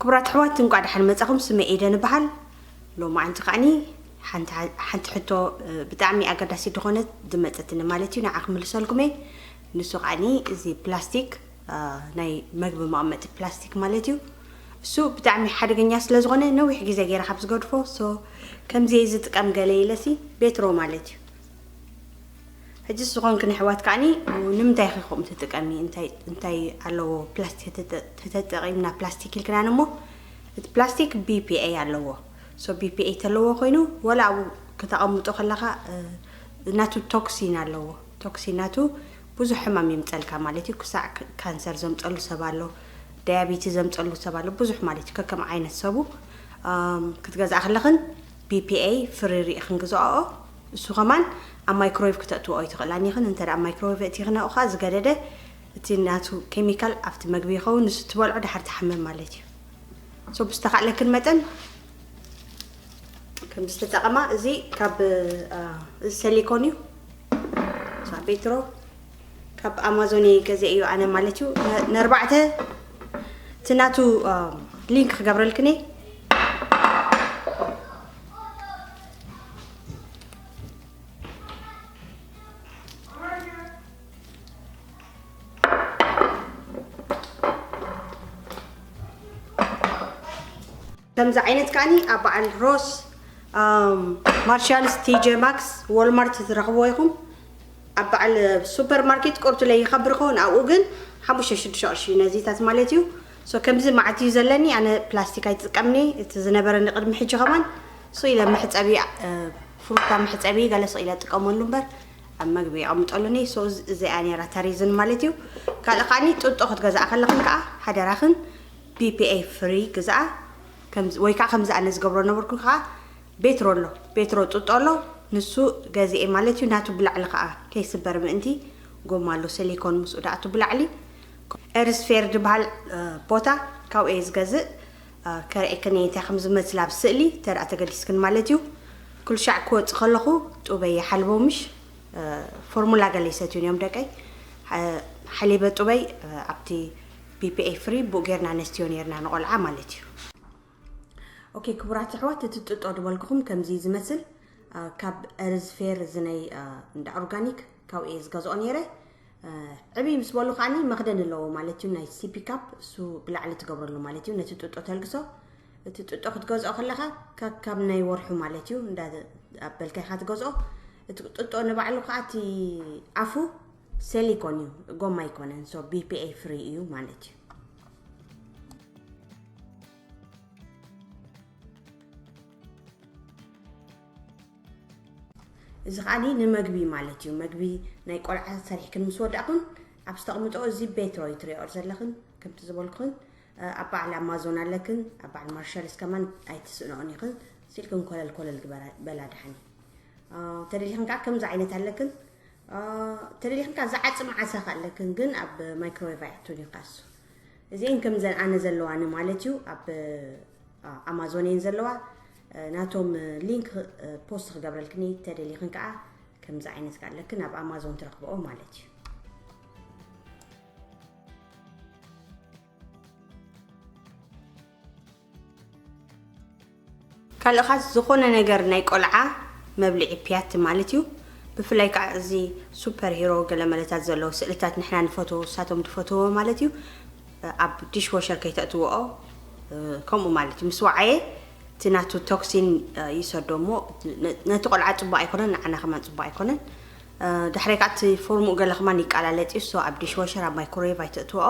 ክቡራት ኣሕዋት፣ እንቋዕ ደሓን መጻኹም። ስመይ ኤደን እበሃል። ሎማዓንቲ ከዓኒ ሓንቲ ሓ-፣ ሓንቲ ሕቶ፣ እ፣ ብጣዕሚ ኣገዳሲት ዝኾነት ዝመጸትኒ ማለት እዩ፣ ንዓ ክምልሰልኩም እየ። ንሱ ከዓኒ እዚ ፕላስቲክ፣ እ፣ ናይ መግቢ መቐመጢ ፕላስቲክ ማለት እዩ። እሱ ብጣዕሚ ሓደገኛ ስለ ዝኾነ ነዊሕ ግዜ ገይረ ካብ ዝገድፎ፣ ሶ ከምዚ እየ ዝጥቀም ገለ ኢለሲ ቤትሮ ማለት እዩ። ሕጂ ዝኾንክን ኣሕዋት ከዓኒ ንምንታይ ኢኺ ከምኡ ትጥቀሚ? እንታይ፣ እንታይ ኣለዎ ፕላስቲክ ተተ-፣ ተተጠቒምና ፕላስቲክ ኢልክናን እሞ፣ እቲ ፕላስቲክ ቢ ፒ ኤ ኣለዎ። ሶ ቢ ፒ ኤ ተለዎ ኮይኑ፣ ወላ ኣብኡ ከተቐምጦ ከለኻ፣ እ፣ ናቱ ቶክሲን ኣለዎ። ቶክሲን ናቱ ብዙሕ ሕማም የምጸልካ ማለት እዩ። ክሳዕ ክ-፣ ካንሰር ዘምጸሉ ሰብ ኣሎ፣ ዳያቢቲ ዘምጸሉ ሰብ ኣሎ፣ ብዙሕ ማለት እዩ። ከከም ዓይነት ሰቡ፣ ኣም፣ ክትገዝኣ ከለኽን ቢ ፒ ኤ ፍሪ ርኢኽን ግዝኣኦ። እሱ ከማን ኣብ ማይክሮዌቭ ክተእትዎ ኣይትኽእላን ኢኽን። እንተ ደኣ ኣብ ማይክሮዌቭ ኣእቲኽናኦ ኸኣ ዝገደደ እቲ ናቱ ኬሚካል ኣብቲ መግቢ ይኸውን፣ ንሱ ትበልዖ፣ ደሓር ትሓምም ማለት እዩ። ሶ ብዝተኻእለክን መጠን ከም ዝተጠቐማ፣ እዚ ካብ፣ አ፣ እዚ ሰሊኮን እዩ። ሳ ቤትሮ ካብ ኣማዞን እየ ገዚኤዮ ኣነ ማለት እዩ። ነ-፣ ነርባዕተ እቲ ናቱ፣ አ፣ ሊንክ ክገብረልክን እየ። ከምዚ ዓይነት ከዓኒ ኣብ በዓል ሮስ፣ ኣም፣ ማርሻልስ፣ ቲ ጄ ማክስ፣ ዎልማርት ትረኽብዎ ኢኹም። ኣብ በዓል ሱፐር ማርኬት ቁርቱ ለይ ይኸብር ይኸውን፣ ኣብኡ ግን ሓሙሽተ ሽዱሽተ ቅርሺ ነዚታት ማለት እዩ። ሶ ከምዚ መዓት እዩ ዘለኒ፣ ኣነ ፕላስቲክ ኣይትጥቀምኒ፣ እቲ ዝነበረኒ ቅድሚ ሕጂ ከማን ሶ ኢለ መሕጸቢ፣ እ፣ ፍሩታ መሕጸቢ ገለ ሶ ኢለ ጥቀመሉ እምበር ኣብ መግቢ የቐምጠሉኒ። ሶ እዚ-፣ እዚኣ ነይራ እታ ሪዝን ማለት እዩ። ካልእ ከዓኒ ጥጦ ክትገዝኣ ከለኽን ከኣ ሓደራኽን ቢ ፒ ኤ ፍሪ ግዝኣ። ከምዚ፣ ወይ ከኣ ከምዚ ኣነ ዝገብሮ ነበርኩ ከኣ ቤትሮ ኣሎ፣ ቤትሮ ጥጦ ኣሎ፣ ንሱ ገዚኤ ማለት እዩ። ናቱ ብላዕሊ ከኣ ከይስበር ምእንቲ ጎማ ኣሎ፣ ሰሊኮን ምስኡ ደኣ እቲ ብላዕሊ። ኤርስፌር ዝበሃል፣ እ፣ ቦታ ካብኡ እየ ዝገዝእ። እ፣ ከርእየክን እየ እንታይ ከም ዝመስል ኣብ ስእሊ፣ እንተ ደኣ ተገዲስክን ማለት እዩ። ኩሉ ሻዕ ክወጽእ ከለኹ ጡበይ ይሓልቦ ምሽ፣ እ፣ ፎርሙላ ገለ ይሰትዩን እዮም ደቀይ። ሓ-፣ ሓሊበ ጡበይ፣ እ፣ ኣብቲ ቢ ፒ ኤ ፍሪ ብኡ ጌርና ነስትዮ ኔርና ንቖልዓ ማለት እዩ። ኦኬ፣ ክቡራት ኣሕዋት፣ እቲ ጥጦ ዝበልኩኹም ከምዚ ዝመስል፣ አ፣ ካብ ኤርዝ ፌር ዝነይ፣ አ፣ እንዳ ኦርጋኒክ ካብኡ እየ ዝገዝኦ ነይረ። አ፣ ዕብይ ምስ በሉ ከዓኒ መኽደን ኣለዎ ማለት እዩ፣ ናይ ሲ ፒ ካፕ፣ እሱ ብላዕሊ ትገብረሉ ማለት እዩ፣ ነቲ ጥጦ ተልግሶ። እቲ ጥጦ ክትገዝኦ ከለኻ፣ ከካብ ናይ ወርሑ ማለት እዩ፣ እንዳ ኣበልካ ኢኻ ትገዝኦ። እቲ ጥጦ ንባዕሉ ከኣ እቲ ኣፉ ሰሊኮን እዩ፣ ጎማ ኣይኮነን። ሶ ቢ ፒ ኤ ፍሪ እዩ ማለት እዩ። እዚ ከዓኒ ንመግቢ ማለት እዩ። መግቢ ናይ ቆልዓ ሰሪሕክን ምስ ወዳእኩን ኣብ ዝተቕምጦ እዚ ቤትሮ እዩ ትሪኦ ዘለኽን፣ ከምቲ ዝበልኩኽን፣ እ፣ ኣብ በዓል ኣማዞን ኣለክን፣ ኣብ በዓል ማርሻልስ ከማን ኣይትስእንኦን ኢኽን። ሲልክን ኮለል ኮለል ግበራ፣ በላ ደሓኒ። እ፣ ተደሊኽን ከኣ ከምዚ ዓይነት ኣለክን። አ፣ ተደሊኽን ከኣ ዝዓጽም ዓሳ ከ ኣለክን፣ ግን ኣብ ማይክሮዌቭ ኣይኣቱን እዩ ከኣ እሱ። እዚኤን ከምዘን ኣነ ዘለዋኒ ማለት እዩ፣ ኣብ፣ አ፣ ኣማዞን እየን ዘለዋ። አ፣ ናቶም ሊንክ፣ አ፣ ፖስት ክገብረልክን እየ፣ ተደሊኽን ከኣ ከምዚ ዓይነት ከኣ ኣለክን ኣብ ኣማዞን ትረኽብኦ ማለት እዩ። ካልእ ኻስ ዝኾነ ነገር ናይ ቆልዓ መብልዒ ፒያቲ ማለት እዩ። ብፍላይ ከዓ እዚ ሱፐር ሂሮ ገለ መለታት ዘለዎ ስእልታት ንሕና ንፈትዎ፣ ንሳቶም ዝፈትዎ ማለት እዩ። ኣብ ዲሽ ዋሸር ከይተእትውኦ፣ ከምኡ ማለት እዩ። ምስ ወዓየ እቲ ናቱ ቶክሲን ይሰዶ እሞ ነ-፣ ነቲ ቆልዓ ጽቡቕ ኣይኮነን፣ ንዓና ከማን ጽቡቕ ኣይኮነን። እ፣ ዳሕራይ ከዓ እቲ ፎርሙኡ ገለ ከማን ይቃላለጥ እዩ። So ኣብ ዲሽ ዋሸር፣ ኣብ ማይክሮዌቭ ኣይተእትወኦ።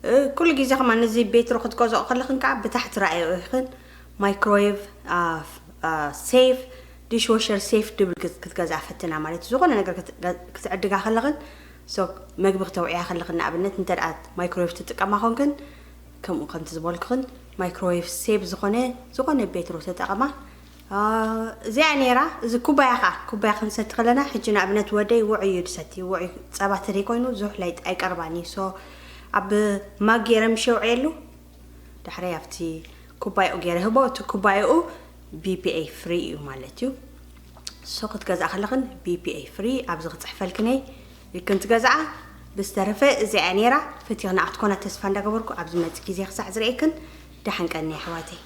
እ፣ ኩሉ ግዜ ከማን ነዚ ቤትሮ ክትገዝኦ ከለኽን ከዓ ብታሕቲ ረኣዮ ኢኽን ማይክሮዌቭ፣ አ፣ ፍ-፣ አ፣ ሴፍ፣ ዲሽ ዋሸር ሴፍ ድብል ክት-፣ ክትገዝኣ ፈትና ማለት እዩ። ዝኾነ ነገር ክት-፣ ገ-፣ ክትዕድጋ ከለኽን፣ so መግቢ ክተውዕያ ከለኽን ንኣብነት እንተ ደኣ ማይክሮዌቭ ትጥቀማ ኮንክን፣ ከምኡ ከምቲ ዝበልኩኽን ማይክሮዌቭ ሴፍ ዝኾነ፣ ዝኾነ ቤትሮ ተጠቐማ። አ፣ እዚኣ ነይራ። እዚ ኩባያ ኸዓ፣ ኩባያ ክንሰቲ ከለና፣ ሕጂ ንኣብነት ወደይ ውዑይ እዩ ዝሰቲ። ውዑይ ጸባ ተደይ ኮይኑ ዙሕ ለይ ኣይቀርባን እዩ። So፣ ኣብ ማግ ገይረ ምሽ የውዕየሉ። ዳሕራይ ኣብቲ ኩባያኡ ገይረ ህቦ። እቲ ኩባያኡ ቢ ፒ ኤ ፍሪ እዩ ማለት እዩ። So፣ ክትገዝኣ ከለኽን ቢ ፒ ኤ ፍሪ ኣብዚ ክጽሕፈልክን እየ። ይክን ትገዝኣ። ብዝተረፈ እዚኣ ነይራ። ፈቲኽና ክትኮና ተስፋ እንዳገበርኩ፣ ኣብ ዝመጽእ ግዜ ክሳዕ ዝርእየክን፣ ደሓን ቀኒ ኣሕዋተይ።